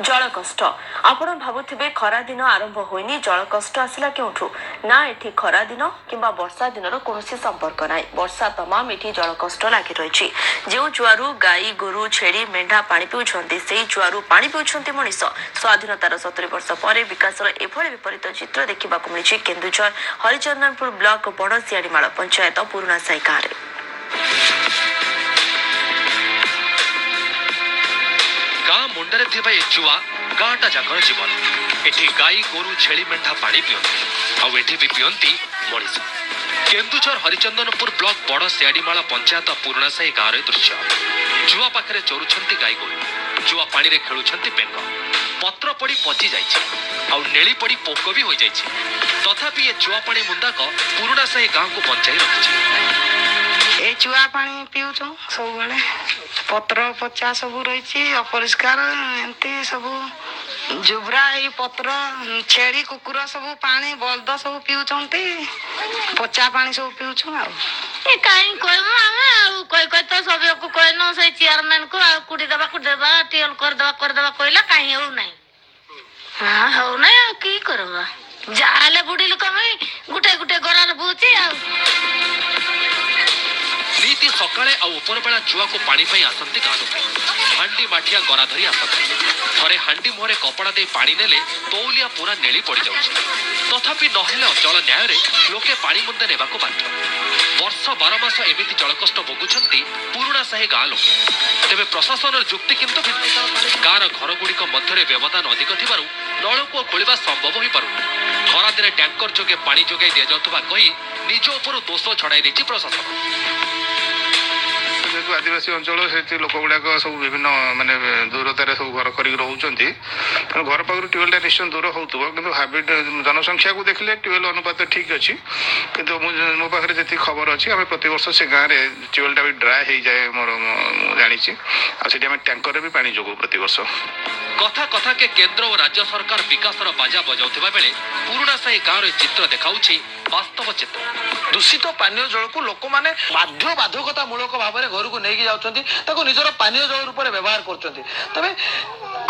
ଜଳ କଷ୍ଟ। ଆପଣ ଭାବୁଥିବେ ଖରା ଦିନ ଆରମ୍ଭ ହୋଇନି, ଜଳ କଷ୍ଟ ଆସିଲା କେଉଁଠୁ? ନା, ଏଠି ଖରା ଦିନ କିମ୍ବା ବର୍ଷା ଦିନର କୌଣସି ସମ୍ପର୍କ ନାହିଁ। ବର୍ଷା ତମାମ ଏଠି ଜଳ କଷ୍ଟ ଲାଗି ରହିଛି। ଯେଉଁ ଚୁଆରୁ ଗାଈ, ଗୋରୁ, ଛେଳି, ମେଣ୍ଢା ପାଣି ପିଉଛନ୍ତି, ସେହି ଚୁଆରୁ ପାଣି ପିଉଛନ୍ତି ମଣିଷ। ସ୍ୱାଧୀନତାର 70 ବର୍ଷ ପରେ ବିକାଶର ଏଭଳି ବିପରୀତ ଚିତ୍ର ଦେଖିବାକୁ ମିଳିଛି କେନ୍ଦୁଝର ହରିଚନ୍ଦନପୁର ବ୍ଲକ ବଡ଼ ସିଆଡ଼ିମାଳ ପଞ୍ଚାୟତ ପୁରୁଣା ସାହି ଗାଁରେ। ଗାଁ ମୁଣ୍ଡରେ ଥିବା ଏ ଚୁଆ ଗାଁଟା ଯାକର ଜୀବନ। ଏଠି ଗାଈ, ଗୋରୁ, ଛେଳି, ମେଣ୍ଢା ପାଣି ପିଅନ୍ତି, ଆଉ ଏଠି ବି ପିଅନ୍ତି ମଣିଷ। କେନ୍ଦୁଝର ହରିଚନ୍ଦନପୁର ବ୍ଲକ ବଡ଼ ସିଆଡ଼ିମାଳ ପଞ୍ଚାୟତ ପୁରୁଣାସାହି ଗାଁର ଏ ଦୃଶ୍ୟ। ଚୁଆ ପାଖରେ ଚରୁଛନ୍ତି ଗାଈ ଗୋରୁ, ଚୁଆ ପାଣିରେ ଖେଳୁଛନ୍ତି ବେଙ୍ଗ। ପତ୍ର ପଡ଼ି ପଚି ଯାଇଛି ଆଉ ନେଳି ପଡ଼ି ପୋକ ବି ହୋଇଯାଇଛି, ତଥାପି ଏ ଚୁଆ ପାଣି ମୁନ୍ଦାକ ପୁରୁଣାସାହି ଗାଁକୁ ବଞ୍ଚାଇ ରଖିଛି। ଏ ଚୁଆ ପାଣି ପିଉଛୁ ସବୁବେଳେ। ପତ୍ର ପଚା ସବୁ ରହିଛି, ଅପରିଷ୍କାର ଏମିତି ସବୁ ଜୁବ୍ରା, ଏଇ ପତ୍ର, ଛେଳି, କୁକୁର ସବୁ ପାଣି, ବଳଦ ସବୁ ପିଉଛନ୍ତି। ପଚା ପାଣି ସବୁ ପିଉଛୁ। ଆଉ ଏ କାହିଁ କହିବୁ ଆମେ? ଆଉ କହି କହି ତ ସଭ୍ୟକୁ କହିନୁ, ସେଇ ଚେୟାରମ୍ୟାନକୁ, ଆଉ କୁଡ଼ି ଦେବା, କୁଡ଼ି ଦେବା, ଟିଅଲ କରିଦେବା, କରିଦେବା କହିଲା, କାହିଁ ହଉନାହିଁ। ହଁ, ହଉନାହିଁ, ଆଉ କି କରବା? ଯାହାହେଲେ ବୁଢୀ ଲୋକ ଗୋଟେ ଗୋଟେ ଗରାରେ ବୁହୁଛି। ଆଉ ନିତି ସକାଳେ ଆଉ ଉପରବେଳା ଚୁଆକୁ ପାଣି ପାଇଁ ଆସନ୍ତି ଗାଁ ଲୋକେ। ହାଣ୍ଡି, ମାଠିଆ, ଗରା ଧରି ଆସନ୍ତି। ଥରେ ହାଣ୍ଡି ମୁହଁରେ କପଡ଼ା ଦେଇ ପାଣି ନେଲେ ତଉଲିଆ ପୁରା ନେଳି ପଡ଼ିଯାଉଛି। ତଥାପି ନହେଲେ ଅଚଳ ନ୍ୟାୟରେ ଲୋକେ ପାଣି ମୁନ୍ଦେ ନେବାକୁ ବାଧ୍ୟ। ବର୍ଷ 12 ମାସ ଏମିତି ଜଳକଷ୍ଟ ଭୋଗୁଛନ୍ତି ପୁରୁଣା ସାହି ଗାଁ ଲୋକେ। ତେବେ ପ୍ରଶାସନର ଯୁକ୍ତି କିନ୍ତୁ ଭିନ୍ନ। ଗାଁର ଘରଗୁଡ଼ିକ ମଧ୍ୟରେ ବ୍ୟବଧାନ ଅଧିକ ଥିବାରୁ ନଳକୂଅ ଖୋଳିବା ସମ୍ଭବ ହୋଇପାରୁନି। ଖରାଦିନେ ଟ୍ୟାଙ୍କର ଯୋଗେ ପାଣି ଯୋଗାଇ ଦିଆଯାଉଥିବା କହି ନିଜ ଉପରୁ ଦୋଷ ଛଡ଼ାଇ ଦେଇଛି ପ୍ରଶାସନ। ଯେହେତୁ ଆଦିବାସୀ ଅଞ୍ଚଳ, ସେଠି ଲୋକ ଗୁଡ଼ାକ ସବୁ ବିଭିନ୍ନ ମାନେ ଦୂରତାରେ ସବୁ ଘର କରିକି ରହୁଛନ୍ତି। ତେଣୁ ଘର ପାଖରୁ ଟ୍ୟୁବୱେଲଟା ନିଶ୍ଚୟ ଦୂର ହେଉଥିବ, କିନ୍ତୁ ହାବିଟ ଜନସଂଖ୍ୟାକୁ ଦେଖିଲେ ଟ୍ୟୁବୱେଲ ଅନୁପାତ ଠିକ୍ ଅଛି। କିନ୍ତୁ ମୁଁ ମୋ ପାଖରେ ଯେତିକି ଖବର ଅଛି, ଆମେ ପ୍ରତିବର୍ଷ ସେ ଗାଁରେ ଟ୍ୟୁବୱେଲଟା ବି ଡ୍ରାଏ ହେଇଯାଏ, ମୋର ମୁଁ ଜାଣିଛି। ଆଉ ସେଠି ଆମେ ଟ୍ୟାଙ୍କରରେ ବି ପାଣି ଯୋଗାଉ ପ୍ରତିବର୍ଷ। କଥା କଥାକେ କେନ୍ଦ୍ର ଓ ରାଜ୍ୟ ସରକାର ବିକାଶର ବାଜା ବଜାଉଥିବା ବେଳେ ପୁରୁଣା ସାହି ଗାଁର ଏ ଚିତ୍ର ଦେଖାଉଛି ବାସ୍ତବ ଚିତ୍ର। ଦୂଷିତ ପାନୀୟ ଜଳକୁ ଲୋକମାନେ ବାଧ୍ୟ ବାଧକତାମୂଳକ ଭାବରେ ଘରକୁ ନେଇକି ଯାଉଛନ୍ତି, ତାକୁ ନିଜର ପାନୀୟ ଜଳ ରୂପରେ ବ୍ୟବହାର କରୁଛନ୍ତି। ତେବେ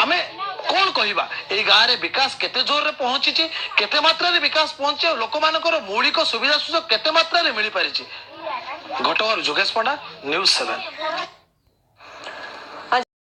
ଆମେ କଣ କହିବା, ଏଇ ଗାଁରେ ବିକାଶ କେତେ ଜୋରରେ ପହଞ୍ଚିଛି, କେତେ ମାତ୍ରାରେ ବିକାଶ ପହଞ୍ଚିଛି, ଆଉ ଲୋକମାନଙ୍କର ମୌଳିକ ସୁବିଧା ସୁଯୋଗ କେତେ ମାତ୍ରାରେ ମିଳିପାରିଛି? ଘଟଗାଁରୁ ଯୋଗେଶ ପଣ୍ଡା, ନ୍ୟୁଜ୍ 7।